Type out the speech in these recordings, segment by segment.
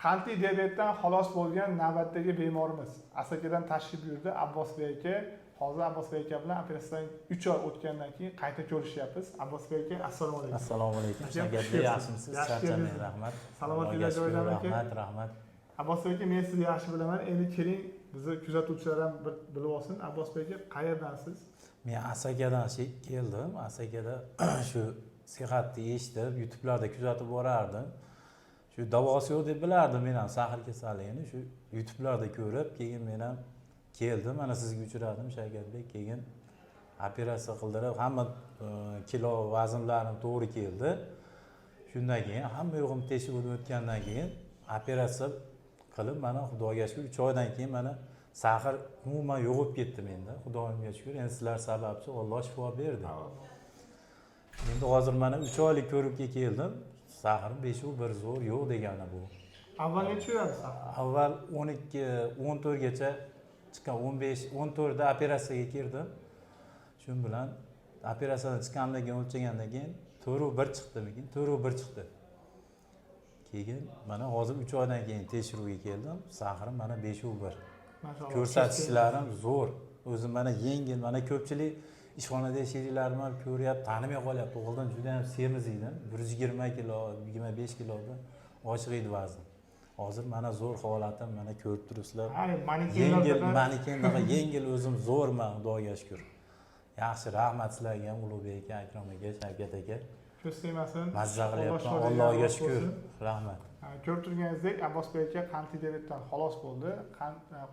Qandli diabetdan xalos bo'lgan navbatdagi bemorimiz Asakadan tashrif buyurdi, Abbosbek aka. Hozir Abbosbek aka bilan operatsiyadan 3 oy o'tgandan keyin qayta ko'rishyapmiz. Abbosbek aka, assalomu alaykum. Assalomu alaykum. Aka, Shavkatbek, xush kelibsiz. yaxshimisiz? Yaxshi Charchamang, keldingiz. rahmat. Salomatliklar Allohga shukur, joyidami, aka? Rahmat, rahmat. Abbosbek aka, men sizni yaxshi bilaman. Endi keling, bizni kuzatuvchilar ham bir bilib olsin. Abbosbek aka, qayerdansiz? Men Asakadan keldim. Asakada shu sihatni eshitib, YouTube'larda kuzatib borardim. Shu davosi yo'q deb bilardim men ham сахар kasalligini. Shu YouTube'larda ko'rib, keyin men ham keldim. Mana sizga uchradim, Shavkatbek. Keyin operatsiya qildirib, hamma kilo vaznlarim to'g'ri keldi. Shundan keyin hamma yo'g'im tekshiruvdan o'tgandan keyin operatsiya qilib, mana, Xudoga shukur, 3 oydan keyin mana сахар umuman yo'qolib ketdi menda. Xudoyimga shukur, endi sizlar sababchi, Alloh shifo berdi. Endi hozir mana 3 oylik ko'rikka keldim. Сахар im 5,1, zo'r, yo'q degani bu. Avval necha yuradi сахар? Avval 12, 14 gacha chiqqan, 15, 14 da operatsiyaga kirdim. Shu bilan operatsiyadan chiqqandan keyin o'lchagandan keyin 4,1 chiqdimikin? 4,1 chiqdi. Keyin mana hozir 3 oydan keyin tekshiruvga keldim. Сахар im mana 5,1. Mashalloh. Ko'rsatishlarim zo'r. O'zim mana yengil, mana ko'pchilik ishxonada sheriklarim ham ko'ryapti, tanimay qolyapti. Oldin juda ham semiz edim. 120 kilo, 25 kilodan oshiq edi vaznim. Hozir mana zo'r holatim, mana ko'rib turibsizlar. Ha, manekenlar Yengil, bilan- manekendaqa yengil, o'zim zo'rman, Xudoga shukur. Yaxshi, rahmat sizlarga ham, Ulug'bek aka, Akrom aka, Shavkat aka. Ko'z tegmasin. Mazza Alloh qilyapman, shifo bergan, Allohga rost shukur. bo'lsin. Rahmat. Ha, ko'rib turganingizdek, Abbosbek aka qandli diabetdan xalos bo'ldi.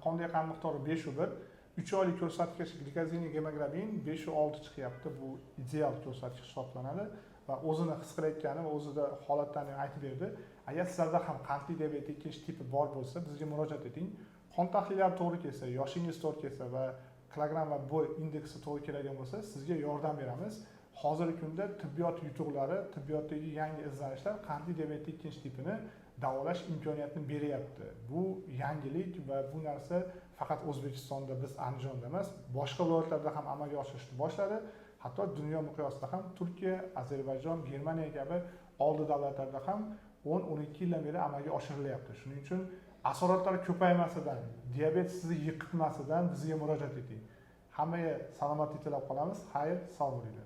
Qondagi qand miqdori 5,1. 3 oylik ko'rsatkich glikozin gemoglobin 5,6 chiqyapti. Bu ideal ko'rsatkich hisoblanadi va o'zini his qilayotgani va o'zida holatlarni aytib berdi. Agar sizlarda ham qandli diabet ikkinchi tipi bor bo'lsa, bizga murojaat eting. Qon tahlillari to'g'ri kelsa, yoshingiz to'g'ri kelsa va kilogramm va bo'y indeksi to'g'ri keladigan bo'lsa, sizga yordam beramiz. Hozirgi kunda tibbiyot yutuqlari, tibbiyotdagi yangi izlanishlar qandli diabetni ikkinchi tipini davolash imkoniyatini beryapti. Bu yangilik va bu narsa faqat O'zbekistonda, biz Andijonda emas, boshqa viloyatlarda ham amalga oshirishni boshladi. Hatto dunyo miqyosida ham Turkiya, Ozarbayjon, Germaniya kabi oldi davlatlarda ham 10-12 yildan beri amalga oshirilyapti. Shuning uchun asoratlar ko'paymasidan, diabet sizni yiqitmasidan bizga murojaat eting. Hammaga salomatlik tilab qolamiz. Xayr, sog' bo'linglar.